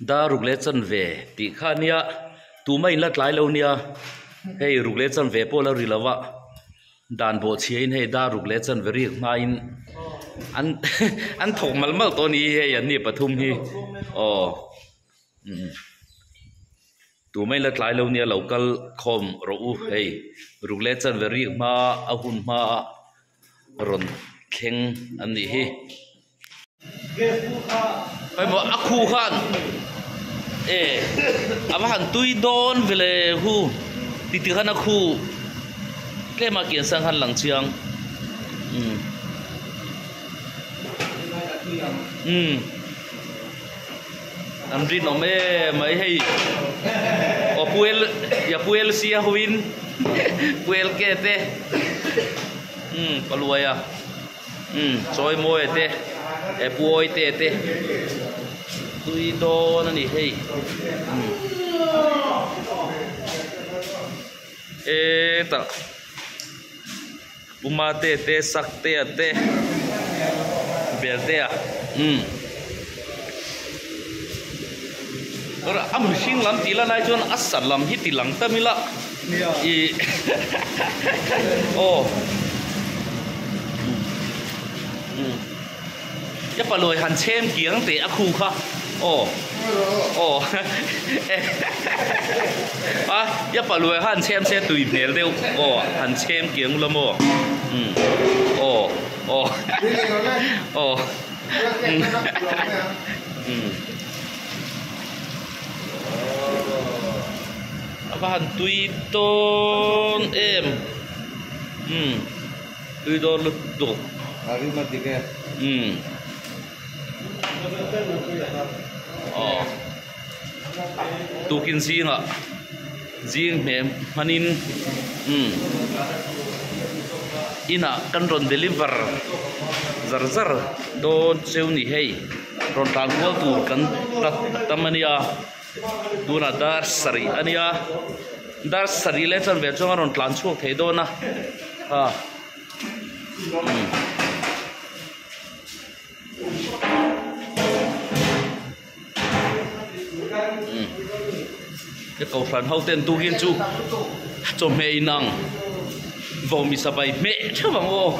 Dar ruk leh chanve tih kha a nia tumah in la tlai lo nia hei ruk leh chanve pawh a lo ri lo a dan bawh chhia in hei dar ruk leh chanve riak hmain an an thawk malh malh tawh a ni hei an ni pathum hi aw umm tumah in la tlai lo nia lo kal khawm rawh u hei ruk leh chanve riak hma a hun hma a rawn thleng an nih hi. Hei maw a khu khan e a va han tui dawn ve le hu ti ti khan a khu tlem a kian sang khan lang chiang umm umm an rinawm em mai hei aw puel ya puel sia hoin puel ke te umm paluai a. Umm chawi mawi te eh puawi te te tui dawn a ni hei umm hetah puma te te sak te a te bel te a umm a mihring lam tih lan ai chuan a sa lam hi ti lang ta mila ih aw ka paluai han chhem kiang teh a khu kha aw aw a ka paluai kha han chhem se tui hmel deuh aw han chhem kiang ula maw umm aw aw aw. A va han tui dawn em umm tui dawn lutuk umm aw tukin zingah zing hmel hmanin umm inah kan rawn deliver zar zar dawn cheu ni hei rawn tlan kual tur kan ta tam a nia tunah dar sarih a nia dar sarih leh chuan ve chuan a rawn tlan chhuak thei dawn a a umm. Ka kohhran ho ten tukin chu chawhmeh inang vawmi sabai hmeh theuh ang aw.